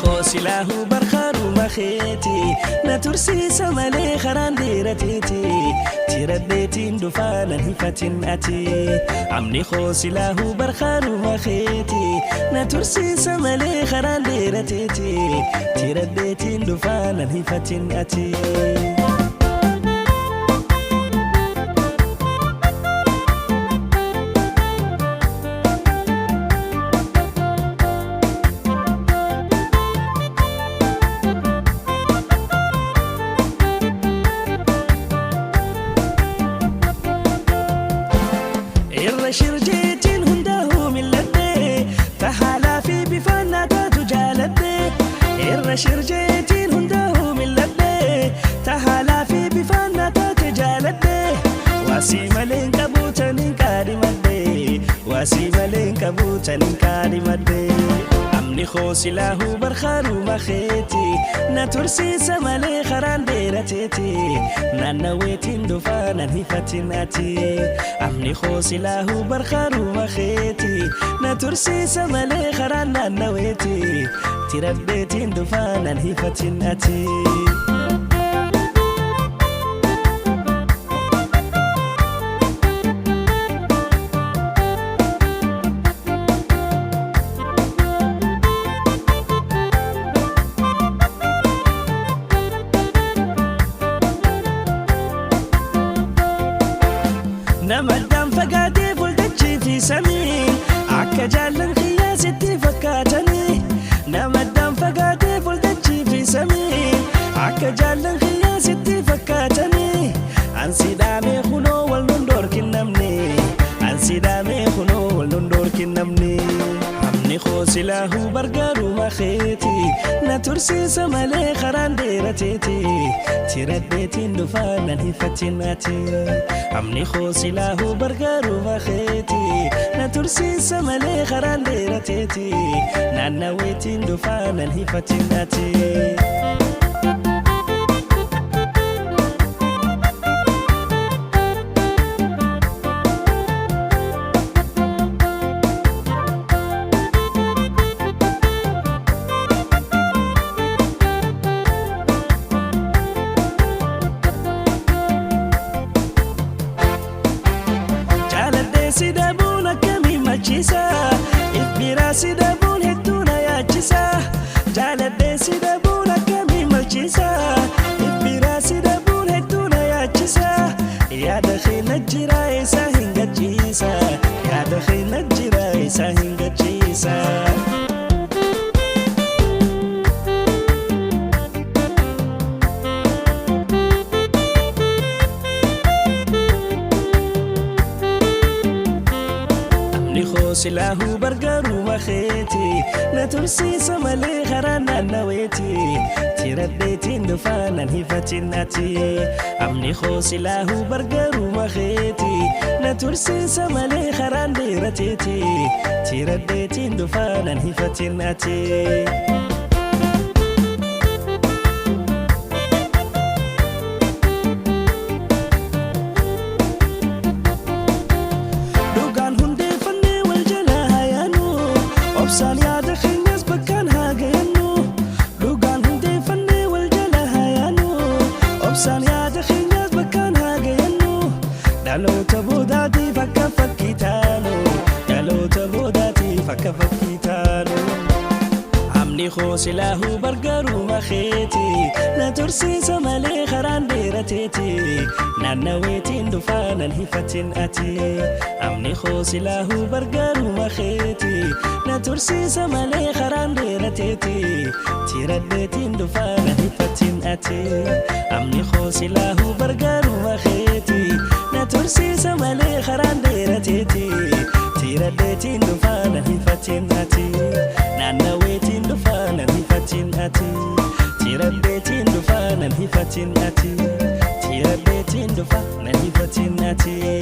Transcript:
Amni koo silaahuu barkaaruma keeti, na tursiisa malee karaan dheerateeti. Tiradheetiin dhufaa, nan hifatin ati. Amni koo silaahuu barkaaruma keeti, na tursiisa malee karaan dheerateeti. Tiradheetiin dhufaa, nan hifatin ati. Irra shirjeetiin hundaa'uu milladhee, tahaalaa fi bifaan naa taatu jaaladhee. Irra shirjeetiin hundaa'uu milladhee, tahaalaa fi bifaan naa taate jaaladhee. Waasii malee hin qabu taniin qaadhimadhee, waasii malee hin qabu taniin qaadhimadhee. Amni koo silaahuu barkaaruma keeti, na tursiisa malee karaan dheerateeti. Naannaweetiin dhufaa, nan hifatin ati. Amni koo silaahuu barkaaruma keeti, na tursiisa malee karaan naannaweeti. Tiradheetiin dhufaa, nan hifatin ati. Nama addaan fagaatee fuuldachii fi samiin akka jaallan kiyyaa sitti fakkaatanii. Nama addaan fagaatee fuuldachii fi samiin akka jaallan kiyyaa sitti fakkaatanii. Ansi dhaamee kunoo wal nun dhorkin namni, ansi dhaamee kunoo wal nun dhorkin namni. Amni koo silaahuu bargaaruma keeti, na tursiisa malee karaan dheerateeti. Tiradheetiin dhufaa, nan hifatin ati. Amni koo silaahuu bargaaruma keeti, na tursiisa malee karaan dheerateeti. Naannaweetiin dhufaa, nan hifatin ati. Jaaladhee si dhabuun akkamiin malchiisa? If biraa si dhabuun hedduu na yaachisa. Jaaladhee si dhabuun akkamiin malchiisa? If biraa si dhabuun hedduu na yaachisa. Yaada keenya jira isaa hin gachiisa, yaada keenya jira isaa hin gachiisa. Amni koo silaahuu bargaaruma keeti, na tursiisa malee karaa naannaweeti. Tiradheetiin dhufaa, nan hifatin ati. Amni koo silaahuu bargaaruma keeti, na tursiisa malee karaan dheerateeti. Tiradheetiin dhufaa, nan hifatin ati. Dhugaan hundeeffannee wal jala hayaanu, obsaan yaada keenyas bakkaan haa gayannu. Dhugaan hundeeffannee wal jala hayaanu, obsaan yaada keenyas bakkaan haa gayannu. Dhaloota boodaatiif akka fakkii taanu, dhaloota boodaatiif akka fakkii taanu. Amni koo silaahuu bargaaruma keeti, na tursiisa malee karaan dheerateeti. Naannaweetiin dhufaa, nan hifatin ati. Amni koo silaahuu bargaaruma keeti, na tursiisa malee karaan dheerateeti. Tiradheetiin dhufaa, nan hifatin ati. Amni koo silaahuu bargaaruma keeti, na tursiisa malee karaan dheerateeti. Tiradheetiin dhufaa, nan hifatin ati. Naannaweetiin dhufaa, nan hifatin ati. Tiradheetiin dhufaa, nan hifatin ati. Tiradheetiin dhufaa, nan hifatin ati.